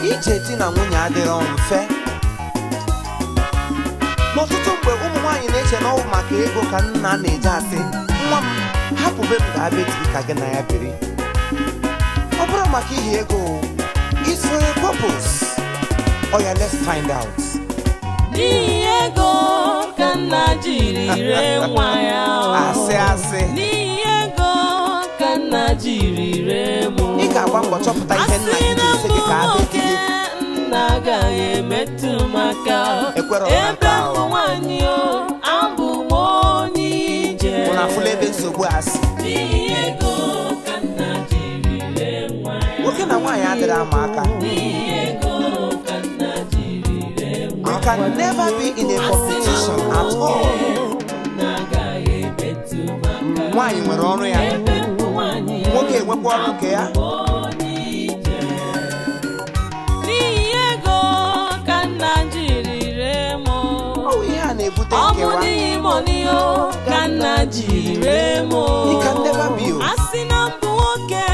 Ije di na nwunye adịrọ mfe. N'ọtụtụ mgbe, ụmụ nwaanyị na-eche na ọ bụ maka ego ka nna na-eje asị nwa m hapụ be m gaa be di gị ka gị na ya biri. Ọ bụrụ maka ihi ego, it's for a purpose. Oya, let's find out. N'ihi ego ka nna jiri ree nwa ya o. Asị asị. N'ihi ego ka nna jiri ree mụ. Ị ga-agba mbọ chọpụta ihe nna Asị gị na ji sị gị mbụ ka a be di nwoke, gị. Nna agaghị emetụ m aka. Ekwerọ m na Ebe nke ahụ. mbụ nwaanyị o, abụ m onye ije. Unu afụla ebe nsogbu a si? N'ihi ego ka nna jiri ree nwa ya. Nwoke na nwaanyị adịrị ama aka. N'ihi ego ka nna jiri ree nwa. We can never be in a competition at all. Nna agaghị emetụ m aka. Nwaanyị nwere ọrụ ya, Ebe mbụ nwaanyị, nwoke enwekwa ọrụ nke ya. Onye ije. N'ihi ego ka nna jiri ree mụ. Ọ bụ ihe a na-ebute Ọ bụ nkewa. n'ihi money o ka nna jiri ree mụ. You can never be o. A sị na mbụ nwoke,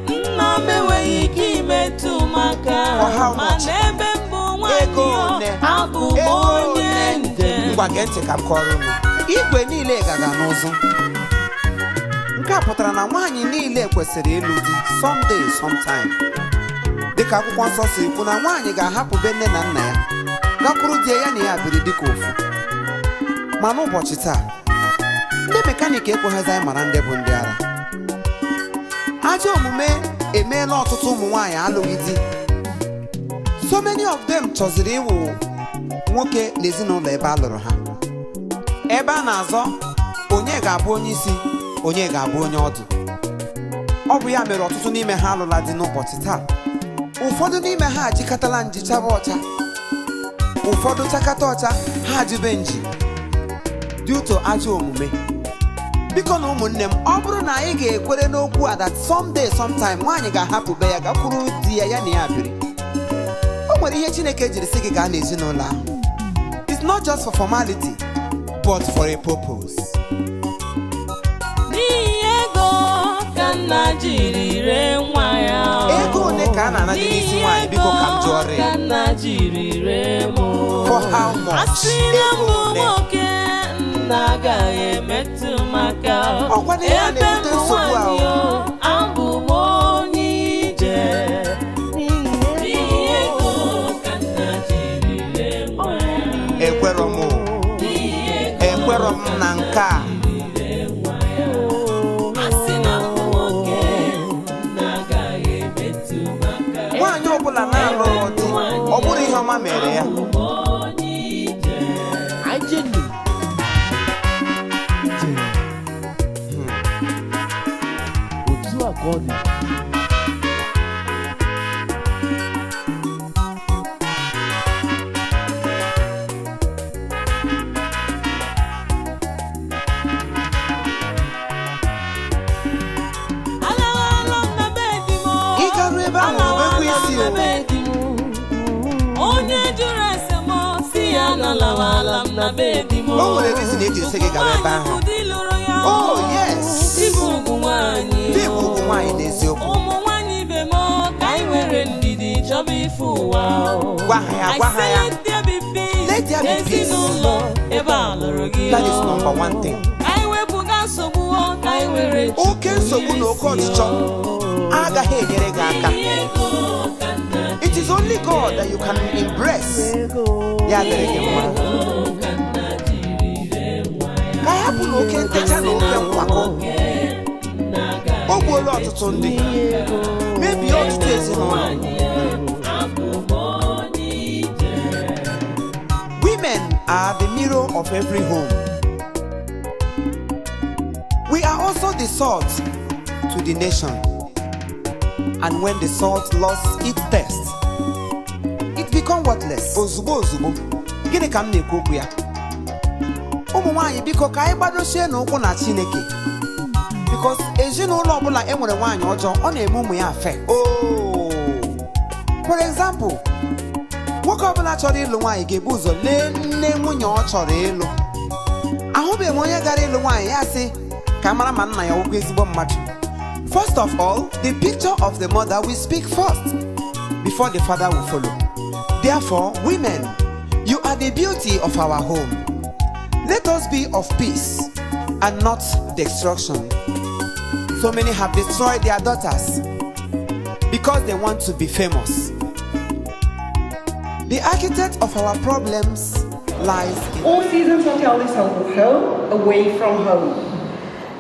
nna m enweghị ike imetụ m aka. For how much? Mana ebe mbụ nwaanyị Ego o, one? abụ m Ego onye one? njem. Ngwa, gee ntị ka m kọrọ unu. Igwe niile gaga n'ụzụ. Nke a pụtara na nwaanyị niile kwesịrị ịlụ di someday, sometime, dịka Akwụkwọ Nsọ si kwu na nwaanyị ga-ahapụ be nne na nna ya gakwuru di ya na ya biri dịka ofu. Ma n'ụbọchị taa, ndị mechanic ekweghịzi anyị mara ndị bụ ndị ara. Ajọ omume emeela ọtụtụ ụmụ nwaanyị alụghị di. So many of them chọziri ịwụ nwoke n'ezinụlọ ebe a lụrụ ha, ebe a na-azọ onye ga-abụ onye isi, onye ga-abụ onye ọdụ. Ọ bụ ya mere ọtụtụ n'ime ha alụla di n'ụbọchị taa. Ụfọdụ n'ime ha ajikọtala nji chaba ọcha, ụfọdụ chakata ọcha, ha ajụbe nji dị ụtọ ajọ omume. Biko na ụmụnne m, ọ bụrụ na anyị ga-ekwere n'okwu a that someday, sometime, nwaanyị ga-ahapụ be ya gakwuru di ya, ya na ya biri, o nwere ihe Chineke jiri sị gị gaa n'ezinụlọ ahụ. It's not just for formality, but for a purpose. N'ihi ego ka nna jiri ree nwa ya o. Ego ole ka a na-ana dị n'isi nwaanyị? Biko, ka m jụọrọ N'ihi ego ya. ka nna jiri ree mụ. For how much? Asị na Ego mbụ ole? nwoke, nna agaghị emetụ m aka. Ọkwa na ihe a Ebe na-ebute mbụ nsogbu a o. nwaanyị o, abụ m onye ije. N'ihi ego ka nna jiri ree nwa ya. Ekwerọ m o. N'ihi ego Ekwerọ m na nke a. Asị na mbụ nwoke, nna agaghị emetụ m aka. Nwaanyị ọbụla na-alụrụ di, ọ bụrụ ihe ọma mere ya. Abụ m onye ije. Ajenu. Ije. Otu a ka ọ dị. Alawala m na be di m o. Ị garuo ebe ahụ, rubekwa isi o. Alawala m na be di m. Onye jụrụ ese m si ya na alawala m na be di m. O nwere reason eji sị gị gawa ebe ahụ. Nwaanyị bụ di lụrụ ya. Oh yes. Di bụ ugwu nwaanyị. Di bụ ugwu nwaanyị n'eziokwu. Ụmụ nwaanyị ibe m, ka anyị nwere ndidi chọba ife ụwa o. Gwa ha ya, I gwa ha say ya. let there be peace. Let there be peace. Ezinụlọ ebe a lụrụ gị That is o. number one thing. Ka anyị wepụga nsogbu o, ka anyị were Chukwu Oke nsogbu na oke ọchịchọ agaghị enyere gị aka. It is only God that you can embrace. Ya dịrị gị mma. Ka anyị hapụ na oke ntecha na oke nkwakọ o gbuola ọtụtụ ndị, mebie ọtụtụ ezinụlọ. Women are the mirror of every home. We are also the salt to the nation, and when the salt lost its taste, it become worthless ozugbo ozugbo. Gịnị ka m na-ekwu okwu ya? Ụmụ nwaanyị, biko, ka anyị gbadosie n'ụkwụ na Chineke, because ezinụlọ ọbụla e nwere nwaanyị ọjọọ, ọ na-eme ụmụ ya afe. Oh, for example, nwoke ọbụla chọrọ ịlụ nwaanyị ga-ebu ụzọ lee nne nwunye ọ chọrọ ịlụ. Ahụbeghị m onye gara ịlụ nwaanyị ya sị ka mara ma nna ya nwekwa ezigbo mmadụ. First of all, the picture of the mother will speak first. before the father will follow. Therefore, women, you are the beauty of our home. Let us be of peace and not destruction. So many have destroyed their daughters because they want to be famous. The architect of our problems lies in All Seasons Hotel is our home away from home.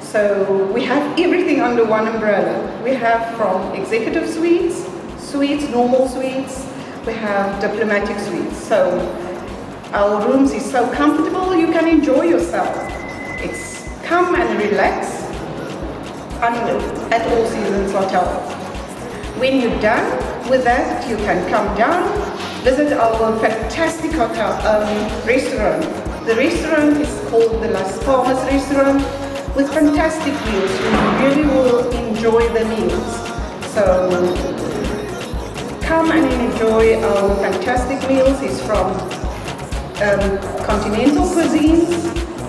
So we have everything under one umbrella. We have from executive suites, suites, normal suites, we have diplomatic suites. So our rooms is so comfortable you can enjoy yourself. It's come and relax at All Seasons Hotel. When you're done with that, you can come down, visit our fantastic hotel restaurant. The restaurant is called the Las Palmas Restaurant with fantastic meals. You really will enjoy the meals. So come and enjoy our fantastic meals. It's from continental cuisines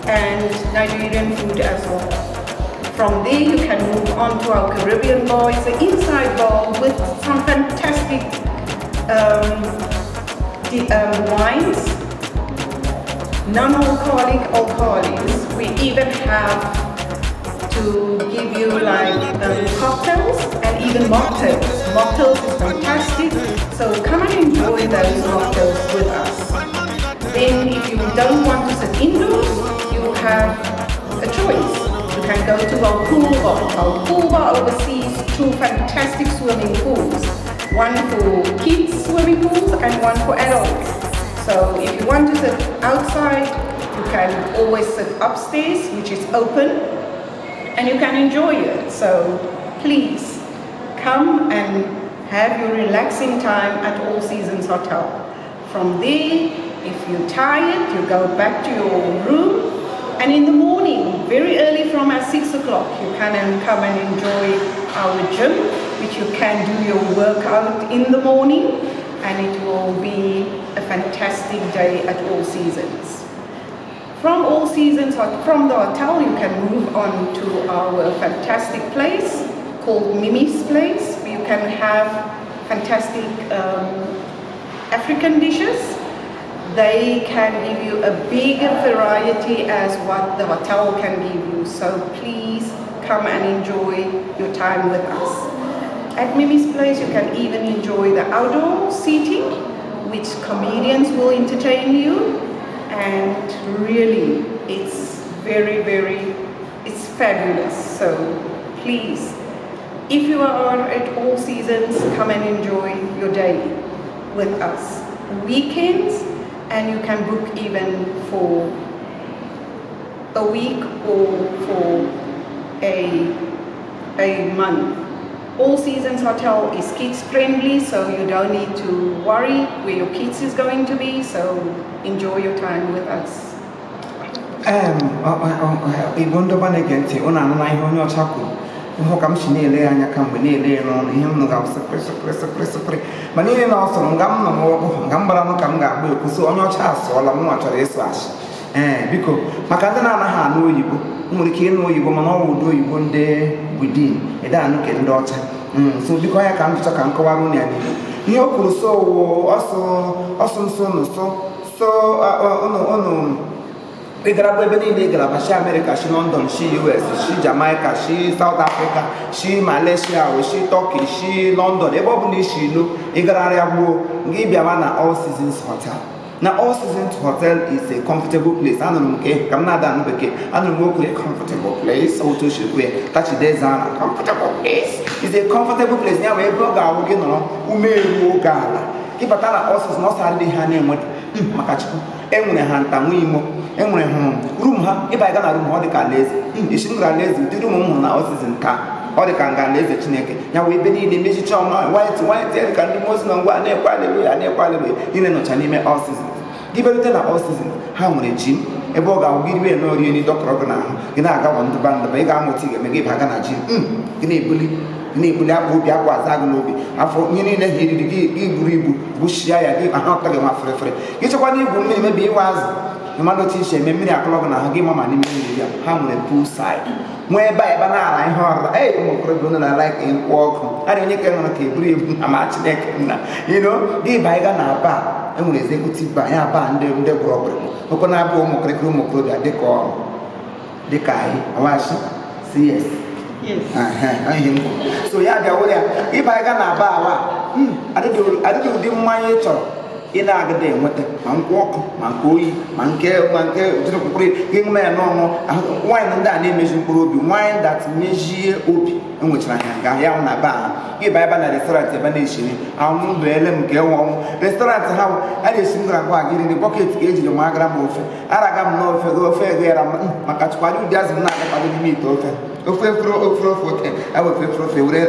and Nigerian food as well. From there, you can move on to our Caribbean bar. It's an inside bar with some fantastic wines, non-alcoholic, alcoholics. We even have to give you like cocktails and even mocktails. Mocktails is fantastic, so come and enjoy those mocktails with us. Then if you don't want to sit indoors, you have a choice. You can go to our pool bar. Our pool bar oversees two fantastic swimming pools. One for kids swimming pools and one for adults. So if you want to sit outside, you can always sit upstairs, which is open, and you can enjoy it. So please come and have your relaxing time at All Seasons Hotel. From there, if you're tired, you go back to your room, and in the morning, very early from at 6 o'clock, you can come and enjoy our gym, which you can do your workout in the morning, and it will be a fantastic day at All Seasons. From All Seasons, from the hotel, you can move on to our fantastic place called Mimi's Place, where you can have fantastic African dishes. They can give you a bigger variety as what the hotel can give you. So please come and enjoy your time with us. At Mimi's Place, you can even enjoy the outdoor seating, which comedians will entertain you. And really, it's very, very, it's fabulous. So please, if you are at All Seasons, come and enjoy your day with us. Weekends, and you can book even for a week or for a month. All Seasons Hotel is kids friendly, so you don't need to worry where your kids is going to be, so enjoy your time with us. Igbo ndị ọma na-ege ntị, ụnụ anụla ihe onye ọcha kwuru. Hụ ka m si na-ele ya anya kamgbe, na-ele ya n'ọnụ, ihe m nụ ga sịpịrị sịpịrị sịpịrị sịpịrị, mana ihe na ọ sọrọ nga m nọ n'ọgụ nga m gbara nụ ka m ga-agba ekwu. So onye ọcha asụọla, m nwa chọrọ ịsụ ashị. Ee, biko, maka ndị na-anaghị anụ oyibo, m nwere ike ịnụ oyibo, mana ọ wụ ụdị oyibo ndị within ede anụ ke ndị ọcha. So biko, ya ka m chọọ ka m kọwara unu ya n'Igbo ihe o kwuru. So wụ ọsụ ọsụ nso nụ so so unu unu ị gara bụ ebe niile ị gara ba, shi Amerịka, shi London, shi US, shi Jamaica, shi South Africa, shi Malaysia o, shi Turkey, shi London, ebe ọ bụla isi ilu ị gararịa gbuo nga ịbịawa na All Seasons Hotel. Na All Seasons Hotel is a comfortable place. Anụrụ m nke ka m na-ada anụ bekee, anụrụ m okwu comfortable place. Otu o si kwu ya tachideze na comfortable place is a comfortable place, ya bụ ebe ọ ga-awụ gị nọrọ ume eruo oge ala ịbata na All Seasons. Ọsọ adịghị ha na-enweta maka Chukwu enwere ha nta nwa imo, enwere ha room ha. Ịba ịga na room ha, ọ dị ka alaeze isi m gara alaeze. Ụdị room m hụrụ na All Seasons ka ọ dị ka nga alaeze Chineke ya wee ebe niile mechicha ọma, white white, dị ka ndị mozi na ngwa na-ekwe aleluya, na-ekwe aleluya niile nọcha n'ime All Seasons. Gị bịarute na All Seasons, ha nwere gym ebe ọ ga-awụ gị riwe na orie dọkọrọ gị n'ahụ, gị na-aga ndụba ndụba, ị ga-amụta ị ga-eme gị baga na gym, gị na-ebuli gị na-ebuli akpa obi akwa aza gị n'obi afọ ihe niile ha eriri gị, gị buru ibu gbuchia ya gị ahụ ọtọ gị nwa fịrịfịrị. Gị chekwa na igwu mmiri mebi ịwa azụ, mmadụ otu isi eme mmiri akọrọ gị n'ahụ gị, mama n'ime mmiri ya. Ha nwere pool side. Nwee ebe a ebe na-ara ihe ọrụra. Ei, ụmụ okorobịa, unu na-ala ka nkwụ ọkụ arịa onye ka nwere ka eburu ebu na ma Chineke nna gị banye na bar. Enwere executive bar ya, bar ndị gwụrụ ọkpụrụkpụ okwu na-abụ ụmụ kịrịkịrị, ụmụ okorobịa dịka ọrụ dịka anyị awashi si yes. Yes. Aha, ihe m kwuru. So ya bịa were ya ịba ga na bar awa, adịdị ụdị mmanya ị chọrọ ị na-agịda enweta, ma nkwụ ọkụ, ma nke oyi, ma nke jiri kwụkwụrụ gị ṅụma ya n'ọṅụ. Wine ndị a na-emeji mkpụrụ obi, wine that mejie obi, enwechara ha nga ya hụ na bar ha. Gị ba ebe na restaurant ebe na-eshiri anwụ beele m nke enwe ọnwụ. Restaurant ha bụ a na-esi m gara gwa gị riri bucket ka ejiri nwa agara m ofe araga m n'ofe gị ofe ego yara m maka chụkwara ụdị azụ m na-agakwado n'ime ite ofe ofe efere ofe ofe ote ewefe efere ofe were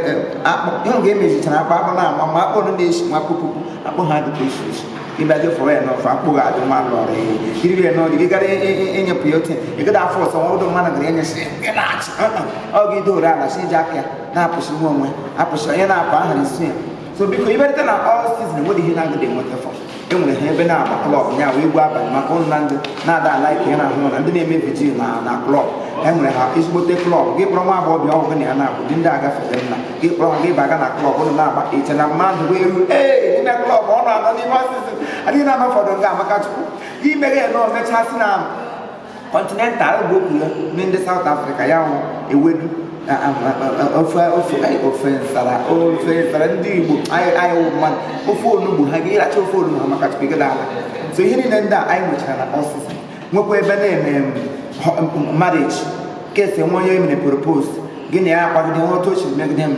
akpụ ihe nga emezichara akpụ akpụ na-ama ma akpụ na-esi nwa pupupu akpụ ha dịka esi esi. Ịbịa dị fọrọ ya n'ofe, akpụ ga-adị nwa lọrọ iriri ya n'ọdị gị gara ịnyepụ ya ote ị gada afọ ọsọ nwa ụdị mmadụ gara enyesi gị na-achị ọ gị dore ala si iji aka ya na-apụsị nwa onwe apụsị onye na-apụ ahara isi ya. So biko, iberite na All Season, enwere ihe na-agịda enweta fọ. Enwere ha ebe na-agba club ya wee egwu abalị maka ụnụ na ndị na-ada ala ike na-ahụ na ndị na-eme vigil na club. Enwere ha ezigbote club. Gị kpọrọ nwa agbọghọbịa ọgwụ na ya na-abụ di ndị agafere nna gị, kpọrọ ha gị baga na club ụnụ na-agba iche na mmadụ wee ru ee n'ime club ọ na-anọ n'ime All Season adịghị na ụfọdụ nga amaka chukwu gị meghe ya na omechasị na continental bụ okwu ya ndị South Africa ya hụ ewedu ofe ofe ofe nsala, ofe nsala ndị Igbo anyị wụ mmadụ, ofe onugbu ha ga-ịracha ofe onugbu ha maka chukwu ịgada ala. So ihe niile ndị a anyị nwechara na All Season. Nwekwa ebe na-eme marriage kesi nwe onye mere propose gị na ya akwagide nwe otu o siri megide m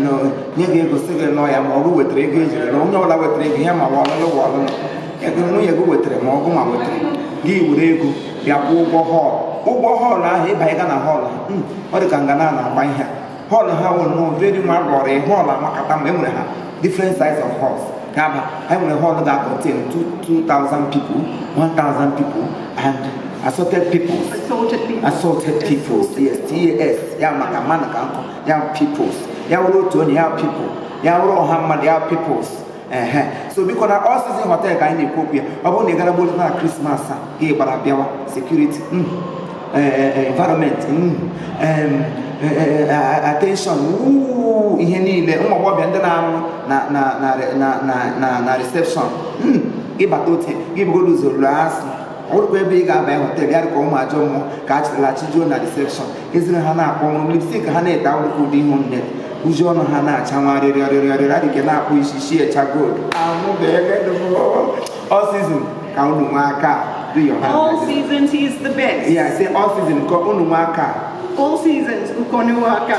nye gị ego sị gị lụọ ya, ma ọ bụ wetara ego ejiri lụọ. Onye ọbụla wetara ego ya ma ọ ọlụlụ wa ọlụlụ ego nwunye gị wetara ma ọgụ ma wetara gị were ego bịa kwụọ ụgwọ hall. Ụgwọ hall ahụ ịbanye na hall, ọ dị ka ngana na-agba ihe a. Hall ha wụ nnọọ very nwa lọrị hall amakata ma enwere ha different size of halls ha ba. Ha nwere hall ga-contain 2000 people, 1000 people and assorted peoples. Assorted people. Assorted peoples, yes, tas ya maka mmadụ ka nkụ ya peoples, ya wụrụ otu onye ya people, ya wụrụ ọha mmadụ ya peoples. Ehe, so biko, na All Season Hotel ka anyị na-ekwu okwu ya. Ọ bụrụ na ị gara gbolu na Christmas a gị gbara bịawa, security, environment, attention, ihe niile, ụmụ agbọghọbịa ndị na-arụ na reception, ịbata ote gị bugoro ụzọ lụọ asị. Ọ bụrụkwa ebe ị ga-abanye hotel ya dịka ụmụ ajọ mmụọ ka a chịrịla chijuo na reception eziri ha na-akpọ ọnwụ lipstick ha na-ete awụrụka ụdị ihu nne uji ọnụ ha na-acha nwa rịrị rịrị rịrị adịke na-akpụ isi isi echa gold anwụ All Season ka unu nwee aka do your hand. All Seasons is the best. Yeah, say All Season ka unu nwee aka. All Seasons, Ukonuwaka.